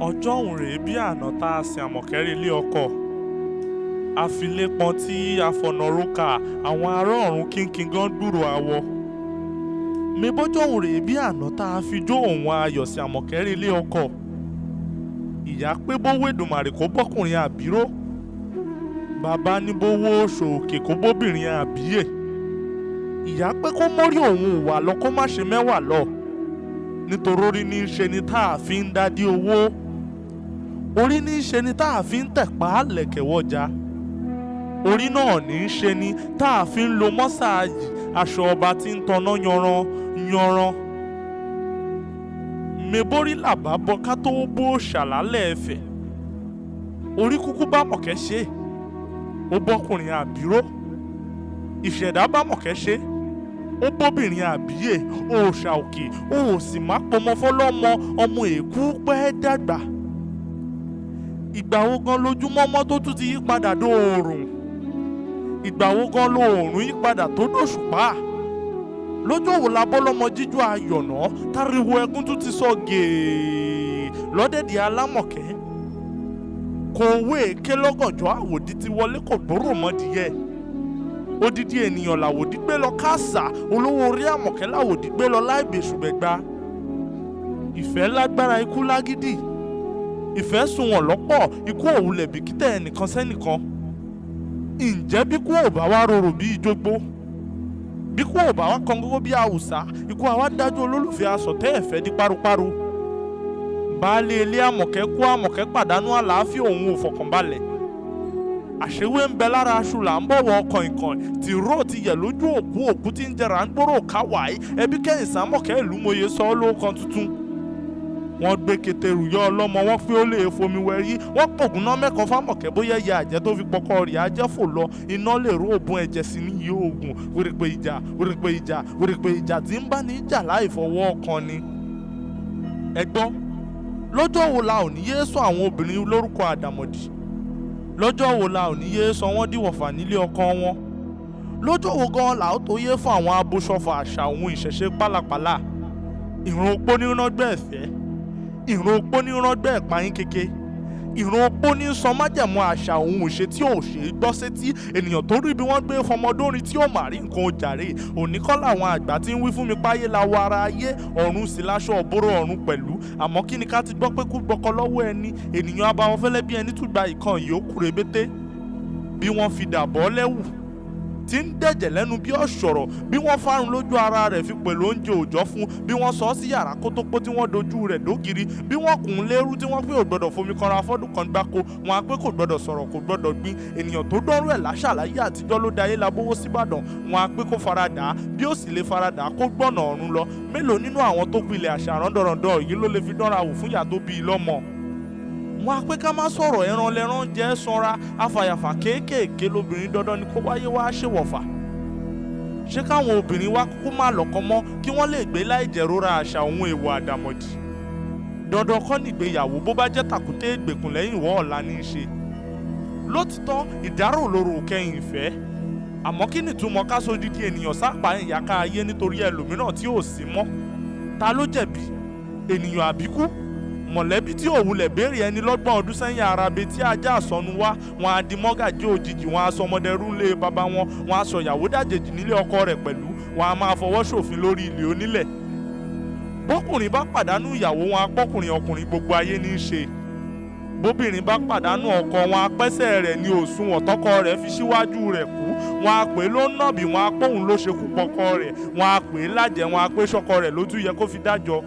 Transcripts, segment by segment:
Ọjọ́ òun rèé bí àná tá a sin Àmọ̀kẹ́ relé ọkọ. Àfilépọn tí àfọ̀nàrókà àwọn ará ọ̀run kínkín gan gbúròó awọ. Mebọ́jọ́ òun rèé bí àná tá a fi jó òun ayọ̀ sí Àmọ̀kẹ́ relé ọkọ. Ìyá pé bówó Èdùmàrè kó bọ́kùnrin àbíró. Bàbá ní bówó òṣòkè kó bóbìnrin àbíyè. Ìyá pé kó mórí òun wà lọ kó má ṣe mẹ́wàá lọ. Nítorí orí ní í ṣe ni tá a fi ń dádí owó. Orí ní í ṣe ni tá a fi ń tẹ̀pá lẹ̀kẹ̀ wọjà. Orí náà ní í ṣe ni tá a fi ń lo mọ́sáàjì aṣọ ọba tí ń taná yanran yanran. Meborí làbá bọ ká tó bó ṣàlálẹ̀ ẹ̀fẹ̀. Orí kúkú bá Mọ̀kẹ́ ṣe. Ó bọ́kùnrin àbíró. Ìṣẹ̀dá bá Mọ̀kẹ́ ṣe. Ó bóbìnrin àbíyè. Òòṣà òkè. Ó sì má pọmọ fọlọ́mọ ọmọ èkú pẹ́ dàgbà. Ìgbà wo gan lójúmọ́mọ́ tó tún ti yí padà dóòrùn? Ìgbà wo gan lóòrùn yí padà tó dòṣùpá? Lọ́jọ́ wo la bọ́lọ́mọ jíjó ayọ̀nà táriwo ẹkún tún ti sọ gèè lọ́dẹ̀dẹ̀ alámọ̀kẹ́? Kò owó èké lọ́gànjọ́ àwòdì ti wọlé kò gbòòrò mọ́dìyẹ. Odidi ènìyàn làwòdì gbé lọ káàsà, olówó orí Àmọ̀kẹ́ làwòdì gbé lọ láì bèṣùgbẹ̀gba. Ìfẹ́ lágbára ikú lágídí. Ìfẹ́ sunwọ̀n lọ́pọ̀, ikú òwúlẹ̀ bìkítà ẹnìkan sẹ́nìkan. Ǹjẹ́ bí kú ò bá wá rorò bí ijógbó? Bí kú ò bá wá kan gógó bí àwùsá, ikú àwa dájú olólùfẹ́ asọ̀tẹ́ ẹ̀fẹ́ di páropáro. Baálé ilé Àmọ̀kẹ́ kú, Àmọ̀kẹ́ pàdánù àlàáfíà òun ò fọkànbalẹ̀. Àṣewé ń bẹ lára aṣù là ń bọ̀wọ̀ kànkàn, tìró ti yẹ̀ lójú òkú, òkú tí ń jẹrà ń gbòòrò káwáì, ẹbí kẹ́yìn sámọ̀kẹ́ ìlú mòye sọ ọ́ lóko tuntun. Wọ́n gbé keteru yọ ọlọ́mọ, wọ́n pé ó lè fomi wẹ̀rí, wọ́n pògùn náà mẹ́kọ̀ọ́ fámọ̀kẹ́ bóyá ìyá àjẹ́ tó fi pọkọ rẹ̀ ajẹ́ fò lọ, iná lè ró ògùn ẹ̀jẹ̀ sí ní iye oògùn, wírípé ìjà, wírípé ìjà, wírípé ìjà tí ń bá ní jà láì fọwọ́ kan ni. Ẹ gbọ́, lọ́jọ́ wo la ò ní yéé sọ àwọn obìnrin lórúkọ àdàmọ̀dì? Lọ́jọ́ wo la ò ní yéé sọ wọ́n dìwọ̀fà nílé ọkọ wọn? Lọ́jọ́ wo gan la ó tó yé fún àwọn aboṣọfà àṣà òun ìṣẹ̀ṣe pálapàla? Ìrun opó ní rángbẹ́ ẹ̀fẹ́, ìrun opó ní rángbẹ́ ẹ̀páyín keke, ìrun opó ní sọ májẹ̀mú àṣà òun ìṣe tí ò ṣe é gbọ́ sétí ènìyàn tó rí bí wọ́n gbé fọmọdórin tí ó mà rí nǹkan ojàre. Òní kọ́ làwọn àgbà tí ń wí fún mi páyé la wọ ara ayé, ọ̀run sì láṣọ òbóró ọ̀run pẹ̀lú. Àmọ́ kí ni ká ti gbọ́ pé kú gbọ́kọ lọ́wọ́ ẹni, ènìyàn abawọ fẹ́lẹ́ bí ẹni tún gba ìkan yòókù rébété. Bí wọ́n fi dàbọ̀ lẹ́wù tí ń dẹ̀jẹ̀ lẹ́nu bí ọ̀ṣọ̀rọ̀, bí wọ́n fárun lójú ara rẹ̀ fi pẹ̀lú oúnjẹ òòjọ́ fún, bí wọ́n sọ ọ́ sí yàrá kótópó tí wọ́n dojú rẹ̀ dógiri, bí wọ́n kùn ún lérú tí wọ́n pé ò gbọ́dọ̀ fomi kanra fọ́dún kan gbáko, wọn á pé kò gbọ́dọ̀ sọ̀rọ̀, kò gbọ́dọ̀ gbin. Ènìyàn tó dánrú ẹ̀ láṣàláyé àtijọ́ ló dayé labówó síbàdàn, wọn á pé kó faradà á, bí ó sì lè faradà á kó gbọ̀nà ọ̀run lọ. Mélòó nínú àwọn tó pilẹ̀ àṣà rándanràndan yìí ló lè fi dánra wò fún ìyá tó bí i lọ́mọ? Wọn á pé ká má sọ̀rọ̀ ẹran lẹ́ran jẹ́ sanra, afàyàfà kéékèèké lobìnrin, dandan ni kó wáyé wá ṣèwọ̀fà. Ṣé káwọn obìnrin wá kúkú má lọ́kọ mọ́ kí wọ́n lè gbé láì jẹ̀rora àṣà òun èèwọ̀ àdàmọ̀dì? Dandan kọ́ nìgbéyàwó bó bá jẹ́ tàkúté ìgbèkùn lẹ́yìn ìwọ́ ọ̀la ní í ṣe. Lótìtọ́ ìdárò lorò kẹyìn ìfẹ́, àmọ́ kí nìtumọ̀ ká sódìdí ènìyàn sápá ìyáká ayé nítorí ẹlòmíràn tí ò sí mọ́? Ta ló jẹ̀bi? Ènìyàn àbíkú? Mọ̀lẹ́bí tí òwúlẹ̀ béèrè ẹni lọ́gbọ̀n ọdún sẹ́yìn arabe tí ajá àsọnù wá, wọn á di mọ́gàjí òjijì, wọn á sọ ọmọdẹrú ńlé bàbá wọn, wọn á sọ ìyàwó dàjèjì nílé ọkọ rẹ̀ pẹ̀lú, wọn á máa fọwọ́ ṣòfin lórí ilé onílẹ̀. Bọ́kùnrin bá pàdánù ìyàwó, wọn á pọ́kùnrin ọkùnrin gbogbo ayé ní í ṣe. Bóbìnrin bá pàdánù ọkọ, wọn á pẹ́sẹ̀ rẹ̀ ní òṣùwọ̀n tọkọ rẹ̀ fi síwájú rẹ̀ kú, wọn á pè ló nàbì, wọn á pòun ló ṣekú pọkọ rẹ̀, wọn á pè lájẹ́, wọn á pè sọkọ rẹ̀ lójú yẹ kó fi dájọ́.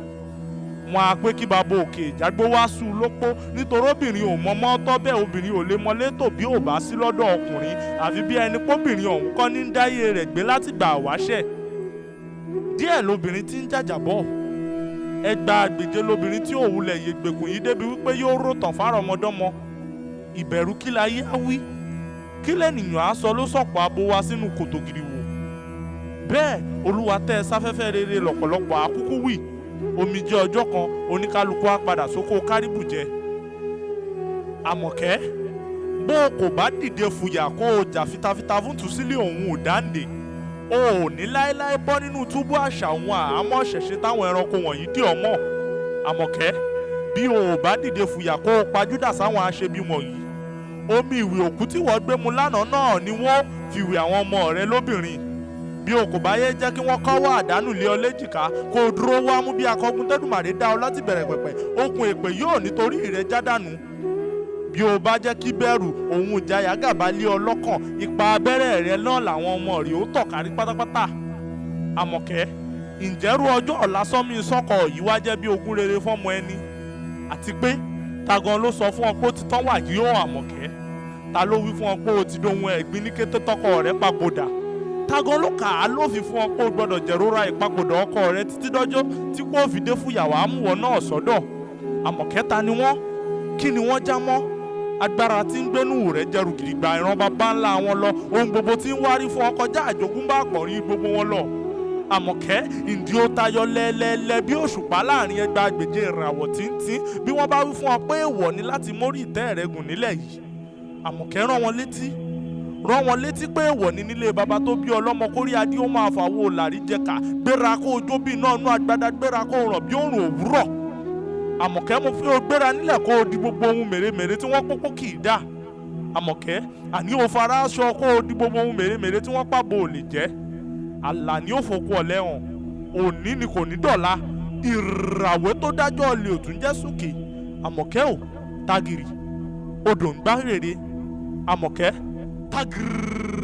Wọn á pé kí bàbá òkè ìjágbó wá sùn lópó nítorí obìnrin ò mọmọ́ tọ́ bẹ́ẹ̀, obìnrin ò lè mọlé tò bí ò bá sí lọ́dọ̀ ọkùnrin, àfi bí ẹni póbìnrin ọ̀hún kọ́ ní dáyé rẹ̀ gbé látìgbà àwáṣẹ̀. Díẹ̀ lobìnrin tí ń jàjàbọ̀, ẹgbàá àgbèje lobìnrin tí ò wulẹ̀ yègbèkùn yìí débi wípé yóò rò tàn fárọmọdọ́mọ. Ìbẹ̀rù kí láyé á wí, kí lẹ́nìyàn á sọ ló sọ̀pọ̀ abo wa sínú kòtò gìrìwò. Bẹ́ẹ̀ olúwa tẹ́ ẹ sáfẹ́fẹ́ rere lọ́pọ̀lọpọ̀ àkúkú wì, omijé ọjọ́ kan oníkálukú á padà sóko kárìbù jẹ. Àmọ̀kẹ́, bó o kò bá dìde fùyà kó o jà fitafita fún tùsílẹ̀ òun ò dáǹdè, o ò ní láéláé bọ́ nínú túbú àṣà òun àhámọ́ ṣẹ̀ṣẹ̀ táwọn ẹranko wọ̀nyí dì ọ́ mọ́. Àmọ̀kẹ́, Bí o ò bá dìde fùyà kó o pajúdà sáwọn aṣebi wọ̀nyí, omi ìwé òkú tí wọ́n gbé mu lánàá náà ni wọ́n fi wẹ̀ àwọn ọmọ rẹ lóbìnrin. Bí o kò bá yé jẹ́ kí wọ́n kọ́wọ́ àdánù lé ọ léjìká, kó o dúró wá mú bí akọgun tẹ́dùmàrè dá ọ láti bẹ̀rẹ̀ pẹ̀pẹ̀, okùn èpè yóò nítorí rẹ jádànù. Bí o bá jẹ́ kí bẹ̀rù òun ìjayà gàba lé ọ lọ́kàn, ipa abẹ́rẹ́ rẹ náà làwọn ọmọ rẹ ó tọ̀ kárí pátápátá. Àmọ̀kẹ́, ǹjẹ́rú ọjọ́ ọ̀la sọ́mi sọ́kọ̀ yìí wá jẹ́ bí ogún rere fọ́mọ ẹni? Àti pé ta gan ló sọ fún ọ pé ó ti tán wà yìí ó? Àmọ̀kẹ́, ta ló wí fún ọ pé ó ti dohun ẹ̀gbin ní kété tọkọ rẹ papòdà? Ta gan ló kà á lófin fún ọ pé o gbọ́dọ̀ jẹ̀rora ìpapòdà ọkọ rẹ títí dọ́jọ́ tí kò fi dé fúyàwó àmúwọ̀ náà sọ́dọ̀? Àmọ̀kẹ́, ta ni wọ́n? Kí ni wọ́n já mọ́? Agbára tí ń gbénú rẹ̀ jẹrù gidigba ìran bàbá ńlá wọn lọ. Ohun gbogbo tí ń wárí fún ọ kọjá àjogúnbá àpọ̀rí gbogbo wọn lọ. Àmọ̀kẹ́, ǹdí ó tayọ lẹ́lẹ́lẹ́ bí òṣùpá láàrin ẹgbàágbèje ìràwọ̀ tíntín. Bí wọ́n bá wí fún ọ pé èèwọ̀ ni láti mórí ìtẹ́ rẹ gùn nílẹ̀ yìí, Àmọ̀kẹ́, rán wọn létí, rán wọn létí pé èèwọ̀ ni nílé baba tó bí ọlọ́mọ kórí adé ó máa fàwọ́ làrí jẹka. Gbéra kó o jó bí iná inú agbada, gbéra kó o ràn bí òrùn òwúrọ̀. Àmọ̀kẹ́, mo fi o gbéra nílẹ̀ kó o di gbogbo ohun mèremère tí wọ́n pópó kì í dà. Àmọ̀kẹ́, àní o fara aṣọ kó o di gbogbo ohun mèremère tí wọ́n pàbò ò lè jẹ́. Àlàní ò fòkú ọ̀lẹ́ hàn, òní ni kò ní dọ̀la. Ìràwé tó dájọ́ lè ò tún jẹ́ sùkè. Àmọ̀kẹ́ ò tagìrì, odò ń gbá rèrè. Àmọ̀kẹ́, tagìrì.